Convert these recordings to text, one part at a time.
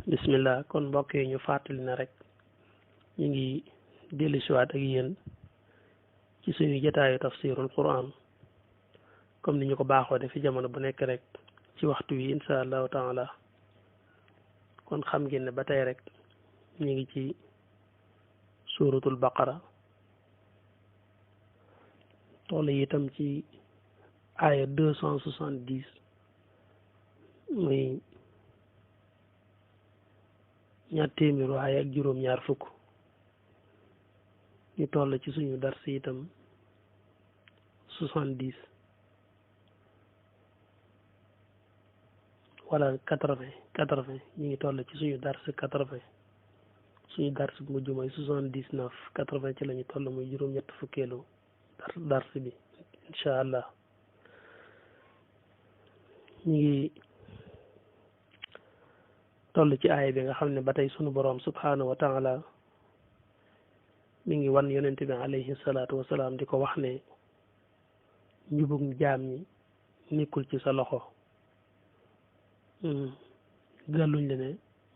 bismillah kon mbokk yi ñu fàttali na rek ñu ngi dellusiwaat ak yéen ci suñu jotaayu tafsirul quran comme ni ñu ko baaxoo def fi jamono bu nekk rek ci waxtu wi insha allahu taala kon xam ngeen ne ba tey rek ñu ngi ci suratul baqara toll itam ci aaya 270 muy ñaar téeméeru aaya ak juróom-ñaar fukk ñu toll ci suñu dars itam 70 wala 80 ñu ngi toll ci suñu dars 80 suñu dars bu mujj mooy 79 80 ci la ñu toll muy juróom-ñett fukkeelu dars bi incha allah ñu ngi toll ci aaya bi nga xam ne ba tey sunu boroom subhanahu wa taala mi ngi wan yonent bi alayhi salaatu wasalaam di ko wax ne njubug jaam ñi nekkul ci sa loxo gàlluñ la ne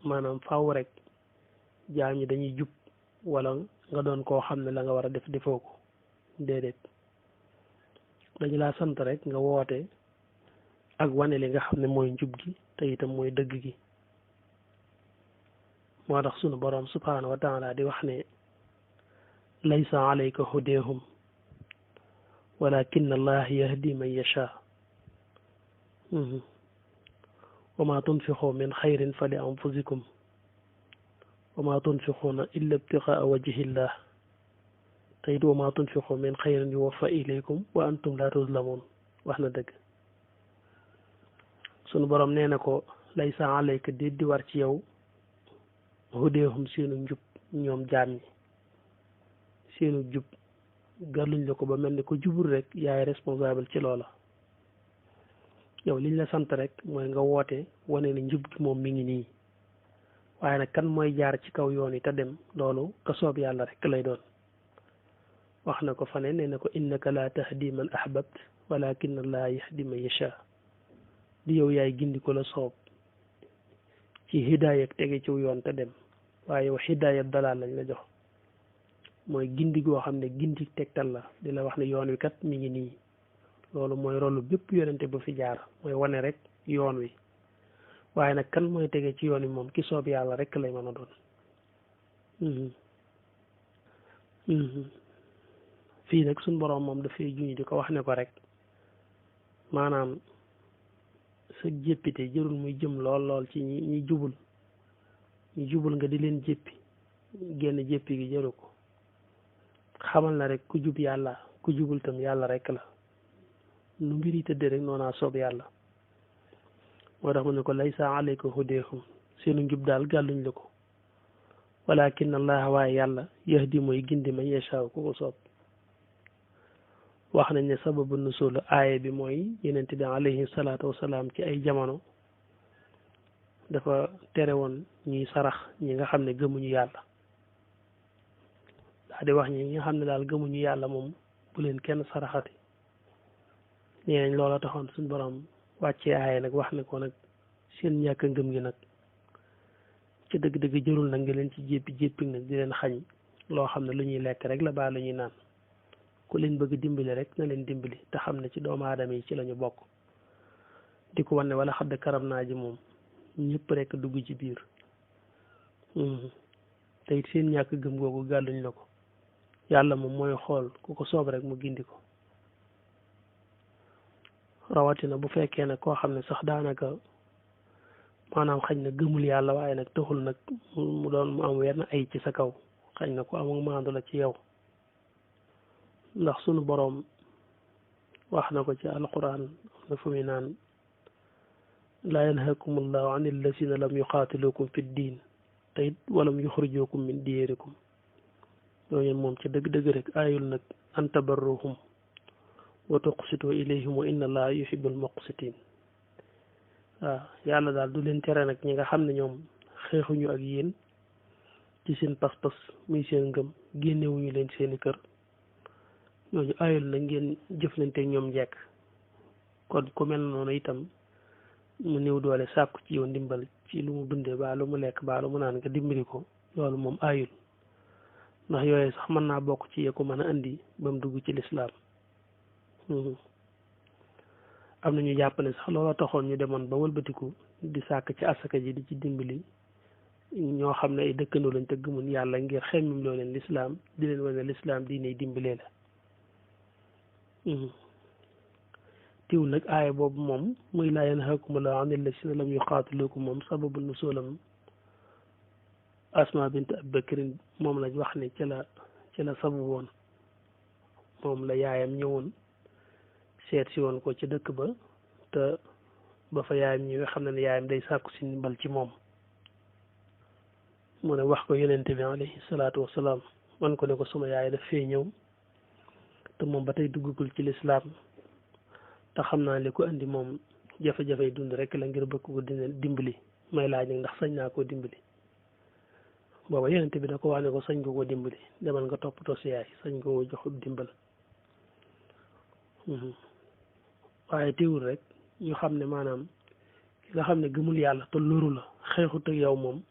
maanaam faaw rek jaam ñi dañuy jub wala nga doon koo xam ne la nga war a def defoo ko déedéet dañu laa sant rek nga woote ak wane li nga xam ne mooy njub gi te itam mooy dëgg gi moo tax sunu boroom subhanahu wa taala di wax ne laysa alayka hudeehum walakin allah yahdi man yasha wa ma tunfiqu min xayrin fa li anfusikum wa ma tunfiquuna illa ibtigaa wajhillah te it wa ma tunfiqu min xayrin yuwaffa ilaykum wa antum la tuzlamun wax na dëgg sunu boroom nee na ko laysa alayka déet di war ci yow hudeehum seenu njub ñoom jaam ñi seenu jub gàlluñ la ko ba mel ni ko jubul rek yaay responsable ci loola yow liñ la sant rek mooy nga woote wane ne njub gi moom mi ngi nii waaye nag kan mooy jaar ci kaw yoon yi te dem loolu ka soob yàlla rek lay doon wax na ko fane nee na ko innaka la tahdi man ahbabt walakin allah yahdi man yasha di yow yaay gindi ko la soob ci hidaaya ak tege ciw yoon te dem waaye yow hidaaya dalaal lañ la jox mooy gindi goo xam ne gindi tegtal la di la wax ne yoon wi kat mi ngi nii loolu mooy rolu bépp yonente bu fi jaar mooy wane rek yoon wi waaye nag kan mooy tege ci yoon wi moom ki soob yàlla rek lay mën a doon fii nag suñ boroom moom dafay juñ di ko wax ne ko rek maanaam sa jéppite jërul muy jëm lool ci ñi jubul nga di leen jéppi génn jéppi gi jëru ko xamal na rek ku jub yàlla ku jubul tam yàlla rek la nu mbir yi tëddee rek noonaa soob yàlla moo tax mu ne ko laysa alayka hudeehum seenu njub daal gàlluñ la ko walakin allah waaye yàlla yahdi mooy gindi man yashaa ku ko soob wax nañ ne sababu nusul aaya bi mooy yenent bi alayhi salaatu wasalaam ci ay jamono dafa tere woon ñuy sarax ñi nga xam ne gëmuñu yàlla daa di wax ñi nga xam ne daal gëmuñu yàlla moom bu leen kenn saraxati nee nañ loola taxoon suñ borom wàccee aaya nag wax ne ko nag seen ñàkk ngëm gi nag ci dëgg-dëgg jërul nag nga leen ci jéppi nag di leen xañ loo xam ne lu ñuy lekk rek la baa lu ñuy naan ku leen bëgg dimbali rek na leen dimbali te xam ne ci doomu aadama yi ci lañu bokk di ko wan ne wala xadd karam naa ji moom ñëpp rek dugg ci biir te it seen ñàkk gëm googu gàlluñ la ko yàlla moom mooy xool ku ko soob rek mu gindi ko rawatina bu fekkee ne koo xam ne sax daanaka maanaam xañ na gëmul yàlla waaye nag taxul nag mu doon mu am wenn ay ci sa kaw xañ na ko amul maandu la ci yow ndax sunu boroom wax na ko ci alquran am na fu muy naan laa yanhaakum allahu an alladina lam yuqaatilukum fi ddin te it walam yuxrijukum min diyarikum ñooñu moom ci dëgg-dëgg rek aayul nag an tabarruhum wa tuqsitu ilayhim wa inna allaha yuhibbul muqsitin waaw yàlla daal du leen tere nag ñi nga xam ne ñoom xeexuñu ak yéen ci seen pas-pas muy seen ngëm génnewuñu leen seeni kër ñooñu ayul na ngeen jëflante ñoom njekk kon ku mel noonu itam mu néew doole sàkku ci yow ndimbal ci lu mu dunde baa lu mu lekk baa lu mu naan nga dimbali ko loolu moom ayul ndax yooyu sax mën naa bokk ci ko mën a indi ba mu dugg ci lislaam am na ñu jàpp ne sax looloo taxoon ñu demoon ba wëlbatiku di sàkk ci asaka ji di ci dimbali ñoo xam ne ay dëkkandoo lañ te gëmun yàlla ngir xemmim loo leen lislaam di leen wane lislaam diine dimbalee la tiw nag aaya boobu moom muy laa yanhaakumullahu anil lazina lam yuqaatilukum moom sababu nuzulam Asma bint Abi Bakrin moom lañ wax ne ci la sababu woon moom la yaayam ñëwoon seet si woon ko ci dëkk ba te ba fa yaayam ñi nga xam ne yaayam day sàkku si ndimbal ci moom mu ne wax ko yonente bi alayhi salaatu wasalaam man ko ne ko suma yaay daf fee ñëw te moom ba tey duggagul ci lislaam te xam naa li ko andi moom jafe-jafe dund rek la ngir bëgg ko dimbali may laaj nag ndax sañ naa koo dimbali booba yonente bi da ko wax ne ko sañ nga koo dimbali demal nga toppatoo si yaay sañ nga koo jox dimbal waaye teewul rek ñu xam ne maanaam ki nga xam ne gëmul yàlla te loru la xeexut ak yow moom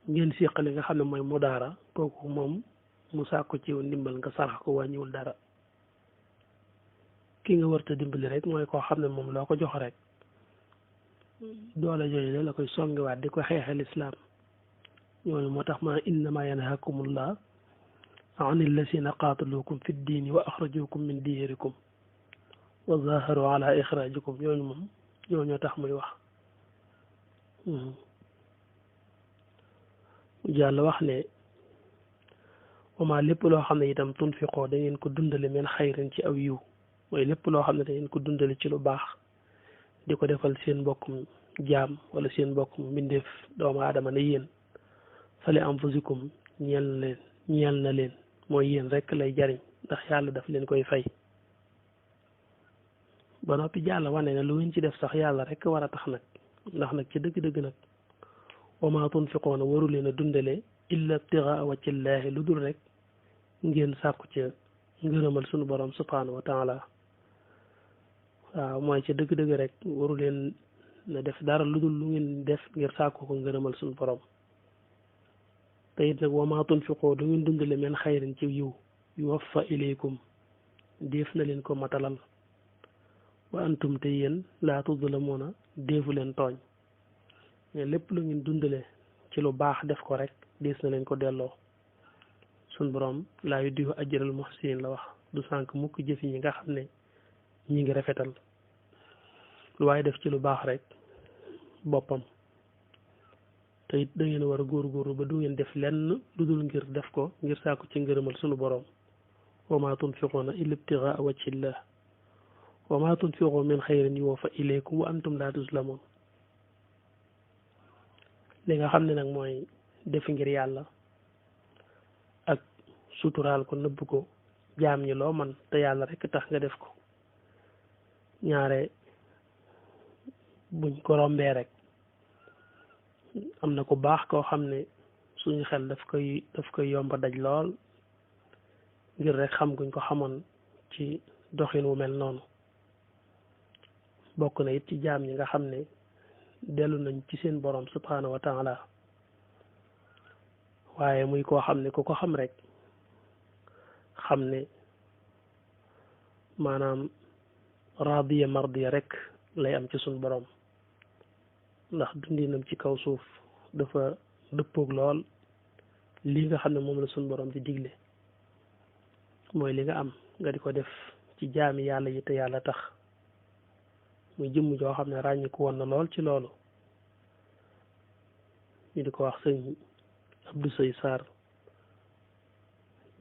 ngeen séqale nga xam ne mooy mudaara kooku moom mu sàkku ci ndimbal nga sarax ko wàññiwul dara ki nga warta dimbali rek mooy koo xam ne moom loo ko jox rek doole jooju la koy songiwaat di ko xeexal islaam ñooñu moo tax ma innama yanhakumullah anil lazina qaatalukum fi ddiini wa axrajukum min diyarikum wa zaharu ala ixrajikum ñooñu moom ñooñoo tax muy wax Yàlla wax ne wama lépp loo xam ne itam tunfiqoo da ngeen ko dundale men xayrin ci aw yiw mooy lépp loo xam ne da ngeen ko dundale ci lu baax di ko defal seen mbokkum jaam wala seen mbokkum mbindeef doomu aadama ne yéen fale anfusikum ñeel na leen mooy yéen rek lay jariñ ndax yàlla daf leen koy fay ba noppi Yàlla wane ne lu ngeen ci def sax yàlla rek war a tax nag ndax nag ci dëgg-dëgg nag wama tunfiqoona waru leen a dundale illa ibtigaa wajhillaahi lu dul rek ngeen sàkku ca ngërëmal sunu borom subhaanahu wa taala waaw mooy ca dëgg-dëgg rek waru leen na def dara lu dul lu ngeen def ngir sàkku ko ngërëmal sunu borom te it nag wama tunfiqoo du ngeen dundale men xayrin ci yiw yuwaffa ilaykum def na leen ko matalal wa antum te yéen laa tuzlamuuna deefu leen tooñ mais lépp lu ngeen dundale ci lu baax def ko rek dees na leen ko delloo sun borom laa yudii'u ajral muhsinin la wax du sànk mukk jëf yi nga xam ne ñi ngi rafetal lu waaye def ci lu baax rek boppam te it da ngeen war a góorgóorlu ba du ngeen def lenn lu dul ngir def ko ngir sàkku ci ngërëmal sunu borom wa maa tunfiquuna illa ibtigaa wajhillah wa maa tunfiqu min xayrin yuwaffa ilaykum wa antum laa tuzlamuun li nga xam ne nag mooy def ngir yàlla ak suturaal ko nëbb ko jaam ñi loo man te yàlla rek tax nga def ko ñaare buñ ko rombee rek am na ku baax koo xam ne suñu xel daf koy yomba daj lool ngir rek xam guñ ko xamoon ci doxin wu mel noonu bokk na it ci jaam ñi nga xam ne dellu nañ ci seen borom subhanahu wa taala waaye muy koo xam ne ku ko xam rek xam ne maanaam radiya mardiya rek lay am ci suñ borom ndax dundinam ci kaw suuf dafa dëppoog lool li nga xam ne moom la suñ borom di digle mooy li nga am nga di ko def ci jaami yàlla yi te yàlla tax muy jëmm joo xam ne ràññiku woon na lool ci loolu ñu di ko wax sëñ Abdou Sey Sarr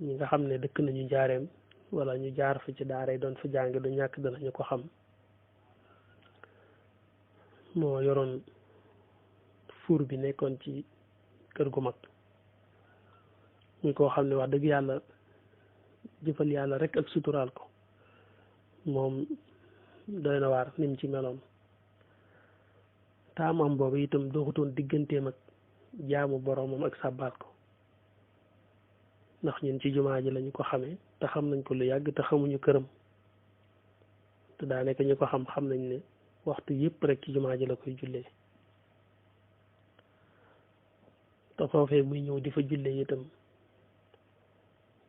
ñi nga xam ne dëkk nañu njaareem wala ñu jaar fa ci daara yi doon fa jànge du ñàkk danañu ko xam moo yoroon fuur bi nekkoon ci kër gu mag ñu koo xam ne wax dëgg yàlla jëfal yàlla rek ak suturaal ko moom doy na waar nim ci meloon taamam boobu itam doxutoon digganteem ak jaamu boromam ak sàbbaal ko ndax ñun ci jumaa ji lañu ko xamee te xam nañ ko lu yàgg te xamuñu këram te daa nekk ñu ko xam nañ ne waxtu yëpp rek ci jumaa ji la koy jullee te foofee muy ñëw di fa jullee itam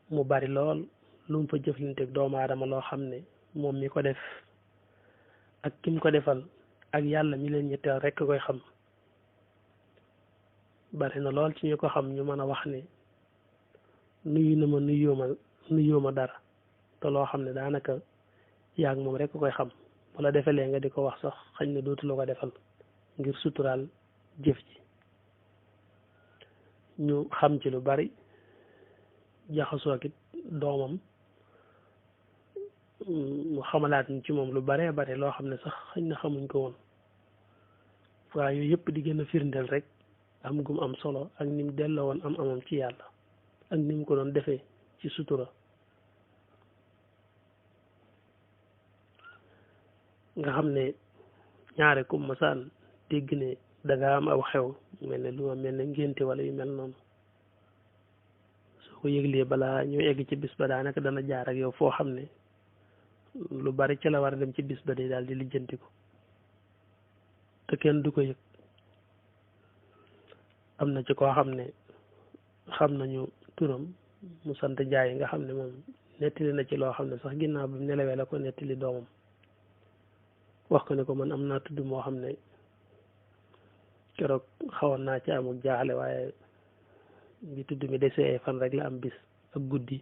mu bari lool lu mu fa jëflanteeg doomu aadama loo xam ne moom mi ko def ak kim ko defal ak yàlla mi leen ñetteel rek koy xam bari na lool ci ñu ko xam ñu mën a wax ne nuyu na ma nuyoo ma dara te loo xam ne daanaka yaag moom rek koy xam bu la defalee nga di ko wax sax xañ na dootu la ko defal ngir suturaal jëf ji ñu xam ci lu bari jaxasoo ak it doomam mu xamalaat ñu ci moom lu baree bare loo xam ne sax xañ na xamuñ ko woon waaye yooyu yëpp di gën a firndeel rek am gum am solo ak ni mu delloo woon am amam ci yàlla ak ni mu ko doon defee ci sutura nga xam ne ñaare ku masaan dégg ne danga am aw xew mel ne lu ma mel ne ngénte wala yu mel noonu soo ko yëglee balaa ñu egg ci bis ba daanaka dana jaar ak yow foo xam ne lu bari ci la war a dem ci bis ba day daal di lijjanti ko te kenn du ko yëg am na ci koo xam ne xam nañu turam mu sant Njaay nga xam ne moom nettali na ci loo xam ne sax ginnaaw bi mu nelawee la ko nettali doomam wax ko ne ko man am naa tudd moo xam ne keroog xawoon naa ci amuk jaaxle waaye bi tudd mi desee ay fan rek la am bis ak guddi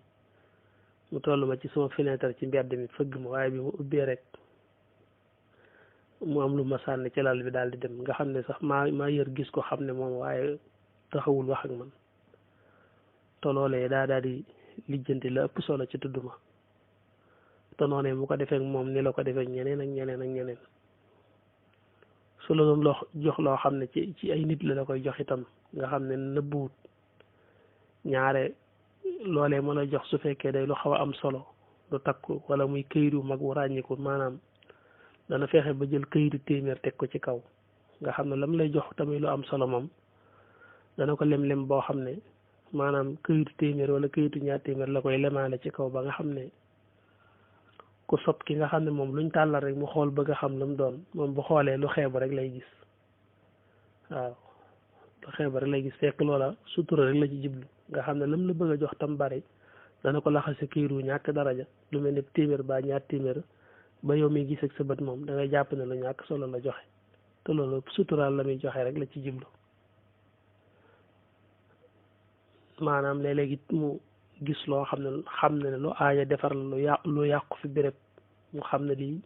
mu toll ma ci sama fenêtre ci mbedd mi fëgg ma waaye bi mu ubbee rek mu am lu ma sànni ci lal bi daal di dem nga xam ne sax maa yër gis ko xam ne moom waaye taxawul wax ak man te loolee daal di lijjanti la ëpp solo ci tudd ma te noonee mu ko defee moom ni la ko defee ñeneen ak ñeneen ak ñeneen su la doon jox loo xam ne ci ay nit la koy jox itam nga xam ne nëbbuwut ñaare loolee mën a jox su fekkee day lu xaw a am solo lu takku wala muy këyit yu mag wu ràññiku maanaam dana fexe ba jël këyitu téeméer teg ko ci kaw nga xam ne lam lay jox tamit lu am solo moom dana ko lem-lem boo xam ne maanaam këyitu téeméer wala këyitu ñaar téeméer la koy lemaale ci kaw ba nga xam ne ku sopp ki nga xam ne moom luñ tàllal rek mu xool bëgg a xam lu mu doon moom bu xoolee lu xeebu rek lay gis waaw lu xeebu rek lay gis fekk loola sutura rek la ci jiblu nga xam ne lam la bëgg a jox tam bari dana ko laxase këyitu ñàkk daraja lu mel ne téeméer ba ñaar téeméer ba yow mi gis ak sa bët moom da ngay jàpp ne lu ñàkk solo la joxe te loolu suturaal la muy joxe rek la ci jiblu maanaam léeg-léeg it mu gis loo xam ne lu aaja defar la lu yàqu fi béréb mu xam ne lii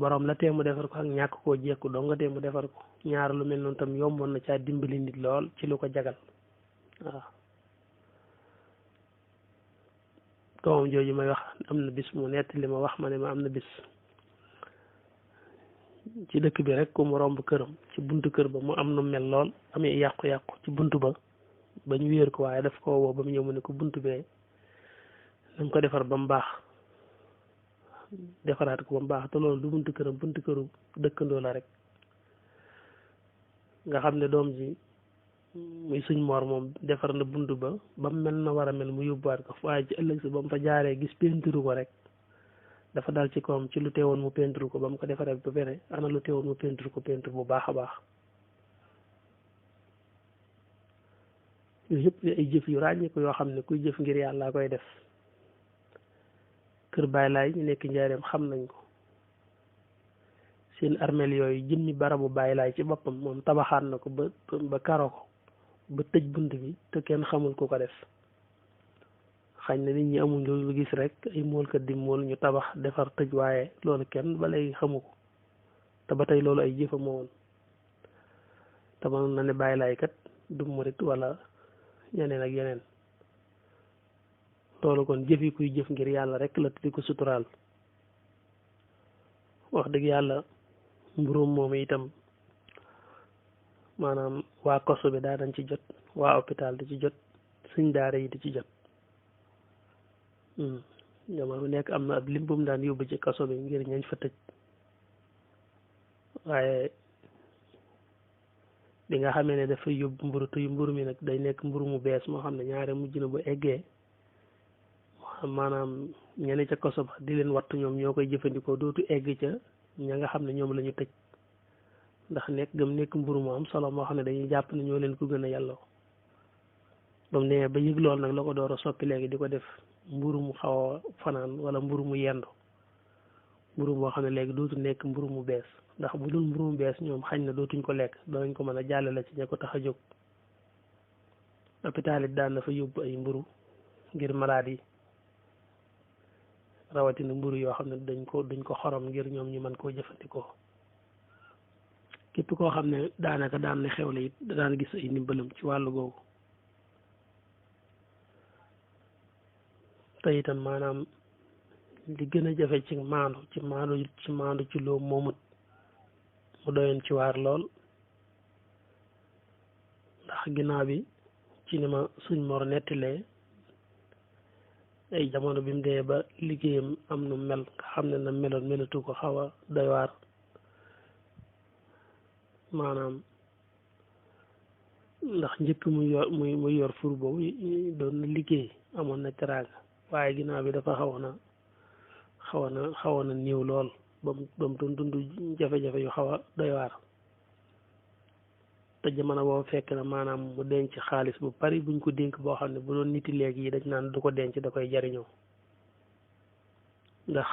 borom la tee mu defar ko ak ñàkk koo jekku doo nga tee mu defar ko ñaar lu mel noonu tam yomboon na caa dimbali nit lool ci lu ko jagal waaw doomam jooju may wax am na bis mu nettali ma wax ma ne ma am na bis ci dëkk bi rek ku mu romb këram ci buntu kër ba mu am nu mel lool amee yàqu-yàqu ci buntu ba ba ñu wéer ko waaye daf ko woo ba mu ñëw mu ne ko buntu bee nañ ko defar ba mu baax defaraat ko ba mu baax te loolu du buntu këram buntu këru dëkkandoo la rek nga xam ne doom ji muy suñ moor moom defar na buntu ba mu mel na war a mel mu yóbbuwaat ko waaye ci ëllëg si ba mu fa jaaree gis penturu ko rek dafa dal ci kawam ci lu teewoon mu penturu ko ba mu ko defaree ba pare ana lu teewoon mu penturu ko pentur bu baax a baax yooyu yëpp ay jëf yu ràññeeku yoo xam ne kuy jëf ngir yàlla koy def kër Baay Laay ñu nekk njaareem xam nañ ko seen armeel yooyu jëmmi barabu Baay Laay ci boppam moom tabaxaat na ko ba karo ko ba tëj bunt bi te kenn xamul ku ko def xañ na nit ñi amuñ lu gis rek ay moolkat di mool ñu tabax defar tëj waaye loolu kenn ba léegi xamu ko te ba tey loolu ay jëfa moo woon te mënoon na ne Baay Laay kat du murit wala yeneen ak yeneen loolu kon jëf yi kuy jëf ngir yàlla rek la di ko suturaal wax dëgg yàlla mburum moom itam maanaam waa koso bi daa dañ ci jot waa hôpital di ci jot suñ daara yi di ci jot jamono bu nekk am na ab lim bu mu daan yóbbu ci kaso bi ngir ñañ fa tëj waaye bi nga xamee ne dafa yóbbu mburu te mburu mi nag day nekk mburu mu bees moo xam ne ñaare mujj na bu eggee maanaam ñene ca koso ba di leen wattu ñoom ñoo koy jëfandikoo dootu egg ca ña nga xam ne ñoom la ñu tëj ndax nekk gëm nekk mburu mu am solo moo xam ne dañuy jàpp ne ñoo leen ko gën a yàlloo ba mu nee ba yëg lool nag la ko door a soppi léegi di ko def mburu mu xaw a fanaan wala mburu mu yendu mburu moo xam ne léegi dootu nekk mburu mu bees ndax bu dul mburu mu bees ñoom xañ na dootuñ ko lekk danañ ko mën a jàllale ci ña ko tax a jóg hôpital it daan na fa yóbbu ay mburu ngir malade yi rawatina mburu yoo xam ne duñ ko xorom ngir ñoom ñu mën koo jëfandikoo képp koo xam ne daanaka daan na xewle it daan gis ay ndimbalam ci wàllu googu te itam maanaam li gën a jafe ci maandu ci loo moomut mu doyoon ci waar lool ndax ginnaaw bi ci ni ma suñ mor nettilee ay jamono bi mu dee ba liggéeyam am nu mel nga xam ne na meloon melatu ko xaw a doy waar maanaam ndax njëkk muy yor fur boobu doon na liggéey amoon na teraanga waaye ginnaaw bi dafa xawoon na néew lool ba mu doon dund jafe-jafe yu xaw a doy waar te jamono boobu fekk na maanaam mu denc xaalis bu bari buñ ko dénk boo xam ne bu doon niti léegi yi dañ naan du ko denc da koy jariñoo ndax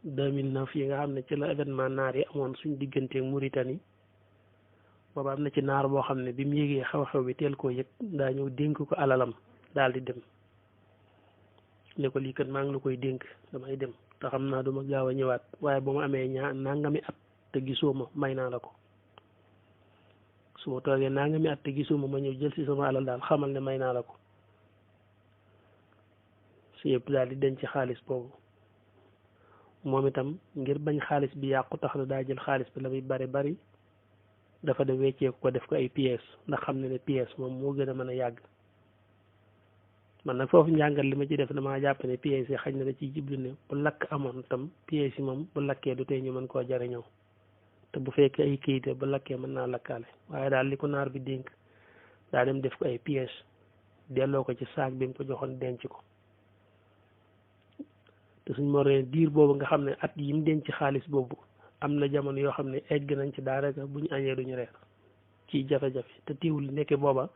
2009 yi nga xam ne ci la événement naar yi amoon suñ digganteeg Mauritanie booba am na ci naar boo xam ne bi mu yégee xew-xew bi teel koo yëg daa ñëw dénk ko alalam daal di dem ne ko lii kat maa ngi la koy dénk damay dem te xam naa duma gaaw a ñëwaat waaye ba mu amee nangami at te gisoo ma may naa la ko su ma toogee nangami at te gisoo ma ñëw jël si sama alal daal xamal ne may naa la ko su yëpp daal di denc xaalis boobu moom itam ngir bañ xaalis bi yàqu tax na daa jël xaalis bi la muy bari dafa de wecceeku ko def ko ay pièces ndax xam ne pièces moom moo gën a mën a yàgg man nag foofu njàngal li ma ci def damaa jàpp ne pièces yi xañ na da ciy jiblu ne bu lakk amoon tam pièces yi moom bu lakkee du tey ñu mën koo jariñoo te bu fekkee ay kayite bu lakkee mën naa lakkaale waaye daal li ko naar bi dénk daa dem def ko ay pièces delloo ko ci saak bi mu ko joxoon denc ko te suñ moree diir boobu nga xam ne at yi mu denc xaalis boobu am na jamono yoo xam ne egg nañ ci daanaka bu ñu añee duñu reer ci jafe-jafe te tiwul nekke booba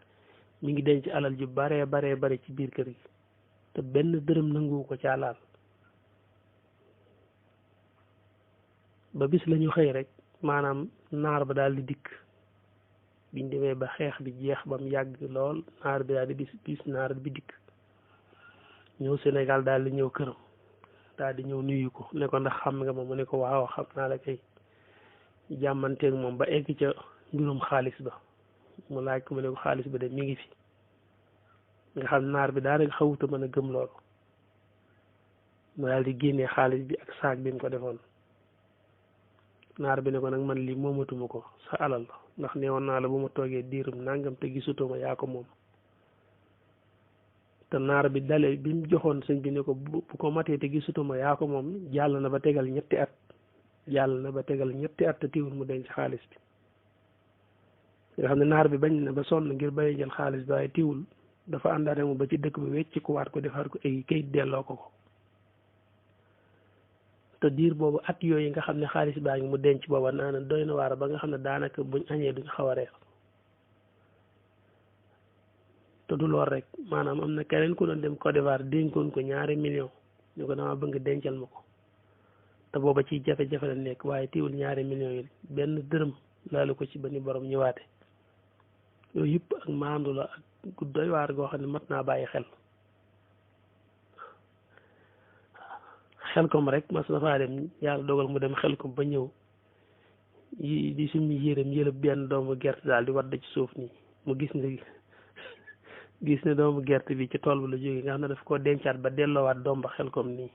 mi ngi denc alal ju bare ci biir kër gi te benn dërëm nanguwu ko ca laal ba bis lañu xëy rek maanaam naar ba daal di dikk biñ demee ba xeex bi jeex ba mu yàgg lool naar bi daal di bis naar bi dikk ñëw Sénégal daal di ñëw këram daal di ñëw nuyu ko ne ko ndax xam nga ma mu ne ko waaw xam naa la kay jàmmanteeg moom ba egg ca mbirum xaalis ba mu laaj ko mu ne ko xaalis ba de mi ngi fi nga xam naar bi daal rek xawuta mën a gëm loolu mu daal di génnee xaalis bi ak saak bi mu ko defoon naar bi ne ko nag man lii moomatuma ko sa alal la ndax neewoon naa la bu ma toogee diirum nangam te gisutuma yaa ko moom te naar bi dale bi mu joxoon sëñ bi ne ko bu ko matee te gisutuma yaa ko moom jàll na ba tegal ñetti at te tiwul mu denc xaalis bi nga xam ne naar bi bañ na ba sonn ngir bañ jël xaalis bi waaye tiwul dafa àndaane mu ba ci dëkk ba wecc ku waat ko defar ko ay kayit delloo ko te diir boobu at yooyu nga xam ne xaalis baa ngi mu denc booba naa doy na waar ba nga xam ne daanaka buñ añee duñ xaw a reer te du lool rek maanaam am na keneen ku doon dem Côte d'Ivoire dénkoon ko $2 millions ñu ko dama bëgg dencal ma ko te booba ci jafe-jafe la nekk waaye tiwul $2 millions yi benn dërëm laalu ko ci ba ni borom ñëwaate yooyu yëpp ak maandu la ak doy waar goo xam ne mat naa bàyyi xel kom rek mas na faa dem yàlla dogal mu dem xel kom ba ñëw di summi yërëm yëlëb benn doomu gerte daal di wadd ci suuf nii mu gis ne doomu gerte bi ci tool ba la jógee nga xam ne daf koo dencaat ba delloowaat doom ba xel kom nii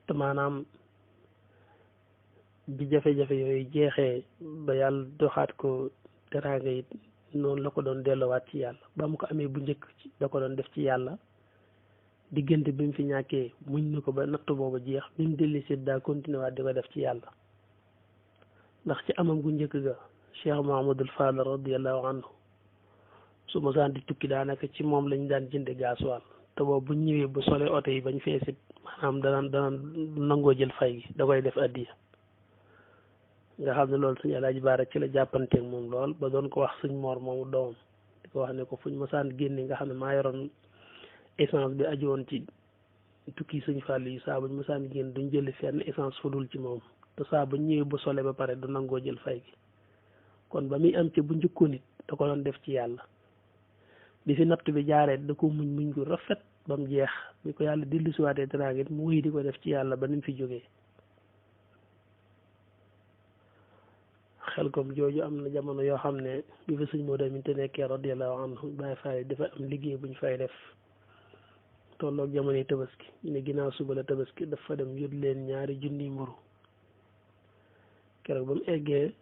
te maanaam bi jafe-jafe yooyu jeexee ba yàlla doxaat ko teraanga it noonu la ko doon delloowaat ci yàlla ba mu ko amee bu njëkk da ko doon def ci yàlla diggante bi mu fi ñàkkee muñ na ko ba natt boobu jeex bi mu delli si daa continué waat di ko def ci yàlla ndax ci amam gu njëkk ga Cheikh Mahamadul Fadal radiallahu anhu su ma saan di tukki daanaka ci moom lañu daan jënde gaasuwaal te boobu buñ ñëwee bu solee oto yi bañ feesit maanaam danaan nangoo jël fay gi da koy def addiya nga xam ne loolu suñu Alaaji Baara ci la jàppanteeg moom lool ba doon ko wax suñ moor moomu doomam di ko wax ne ko fuñ masaan génne nga xam ne maa yoroon essence bi aju woon ci tukki suñ fàll yi saa buñ masaan génn duñ jëli fenn essence fudul ci moom te saa buñ ñëwee bu solee ba pare du nangoo jël fay gi kon ba muy am ci bu njëkkoon it da ko doon def ci yàlla bi fi natt bi jaaree da ko muñ gu rafet ba mu jeex bi ko yàlla dellu siwaatee teraanga it mu wéy di ko def ci yàlla ba ni mu fi jógee xel kom jooju am na jamono yoo xam ne bi fa sëñ Moodu Aminta nekkee radiyallahu anhu Baay Faal dafa am liggéey buñ fay def tolloog jamonoy tabaski ñu ne ginnaaw suba la tabaski dafa dem yót leen 2 junni mburu keroog ba mu eggee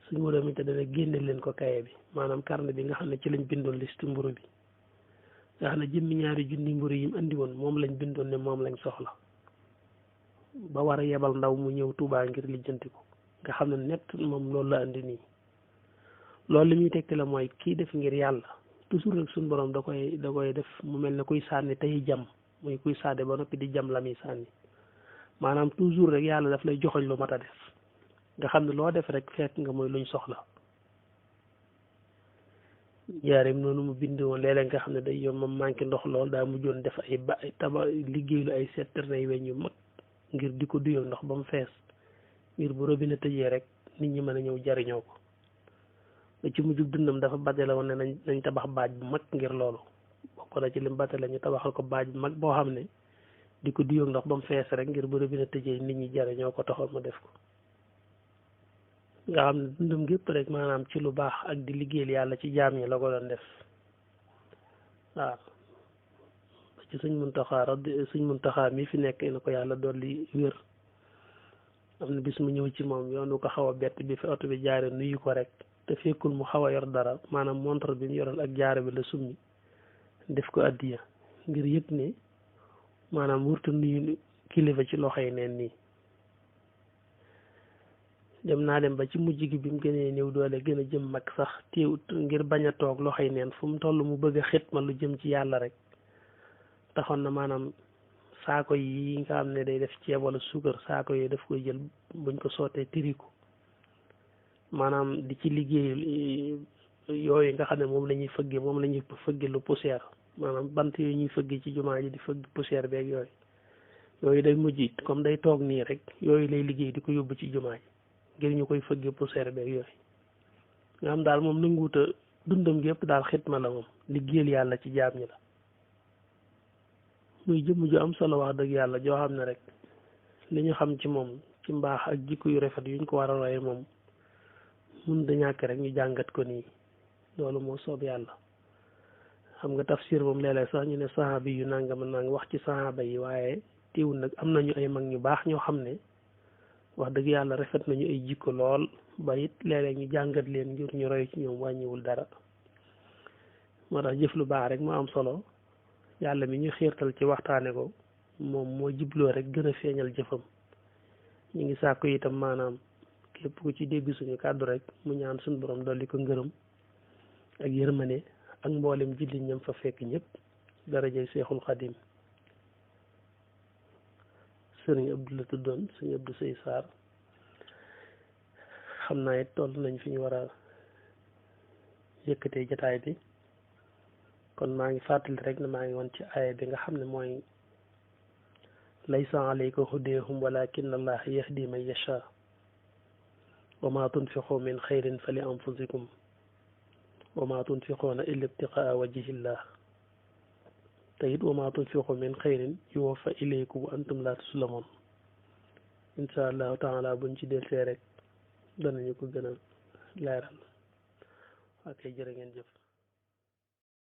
sëñ Moodu Aminta dana génne leen ko kaye bi maanaam carnet bi nga xam ne ci lañ bindoon liste mburu bi nga xam ne jëmmi 2 junni mburu yi mu andi woon moom lañ bindoon ne moom lañ soxla ba war a yebal ndaw mu ñëw Tuubaa ngir lijjanti ko nga xam ne nett moom loolu la andi nii loolu li muy tegte la mooy kii def ngir yàlla toujours rek suñu borom da koy def mu mel ne kuy sànni tey jam muy kuy sànni ba noppi di jam la muy sànni maanaam toujours rek yàlla daf lay joxoñ lu mat a def nga xam ne loo def rek fekk nga mooy luñ soxla jaareem noonu mu bind woon léeg-léeg nga xam ne day yoon moom manqué ndox lool daa mujjoon def ay liggéeylu ay citerne weñ yu mag ngir di ko duyal ndox ba mu fees ngir bu robinet tëjee rek nit ñi mën a ñëw jariñoo ko ba ci mujjug dundam dafa batale woon ne nañ tabax baaj bu mag ngir loolu bokk na ci lim batale ñu tabaxal ko baaj bu mag boo xam ne di ko duyal ndox ba mu fees rek ngir bu robinet tëjee nit ñi jariñoo ko taxoon mu def ko nga xam ne dundam gépp rek maanaam ci lu baax ak di liggéeyal yàlla ci jaam ñi la ko doon def waaw ba ci suñ Muntaxaa mi fi nekk na ko yàlla dolli wér am na bis mu ñëw ci moom yoonu ko xaw a bett bi fi oto bi jaare nuyu ko rek te fekkul mu xaw a yor dara maanaam montre bi mu yoral ak jaare bi la summi def ko addiya ngir yëg ne maanaam wurtu nuyu kilifa ci loxo yi neen nii dem naa dem ba ci mujj gi bi mu gënee néew doole gën a jëm mag sax teewut ngir bañ a toog loxo yi neen fu mu toll mu bëgg a xitma lu jëm ci yàlla rek taxoon na maanaam saako yi nga xam ne day def ceeb wala suukar saako yooyu daf koy jël buñ ko sottee tiri ko maanaam di ci liggéey yooyu nga xam ne moom la ñuy fëgge lu poussière maanaam bant yooyu ñuy fëgge ci jumaa ji di fëgg poussière beeg yooyu day mujj comme day toog nii rek yooyu lay liggéey di ko yóbbu ci jumaa ji ngir ñu koy fëgge poussière beeg yooyu nga xam daal moom nanguuta dundam gi yëpp daal xitma la moom liggéeyal yàlla ci jaam ñi la muy jëmm ju am solo wax dëgg yàlla joo xam ne rek li ñu xam ci moom ci mbaax ak jikko yu rafet yuñ ko war a roye moom mun da ñàkk rek ñu jàngat ko nii loolu moo soob yàlla xam nga tafsir moom léeg-léeg sax ñu ne sahaaba yu nangam nang wax ci sahaaba yi waaye teewul nag am nañu ay mag ñu baax ñoo xam ne wax dëgg yàlla rafet nañu ay jikko lool ba it léeg-léeg ñu jàngat leen ngir ñu roy ci ñoom wàññiwul dara moo tax jëf lu baax rek moo am solo yàlla mi ñu xiirtal ci waxtaane ko moom moo jibloo rek gën a feeñal jëfam ñu ngi sàkku itam maanaam képp ku ci dégg suñu kàddu rek mu ñaan suñu borom dolli ko ngërëm ak yërmane ak mboolem jullit ñam fa fekk ñëpp darajay Seexul Xadim sëriñ Abdou la tuddoon sëriñ Abdou Sey Sarr xam naa it toll nañ fi ñu war a yëkkatee jataay bi kon maa ngi fàttali rek ne maa ngi woon ci aaya bi nga xam ne mooy laysa alayka hudeehum walakin allah yahdi man yasha wa ma tunfiqu min xayrin fa li anfusikum wa ma tunfiquuna illa ibtiqaa wajhillah te it wa ma tunfiqu min xayrin yuwaffa ilaykum wa antum la tuslamoon insha allahu taala buñ ci deltee rek danañu ko gën a leeral ok jërë ngeen jëf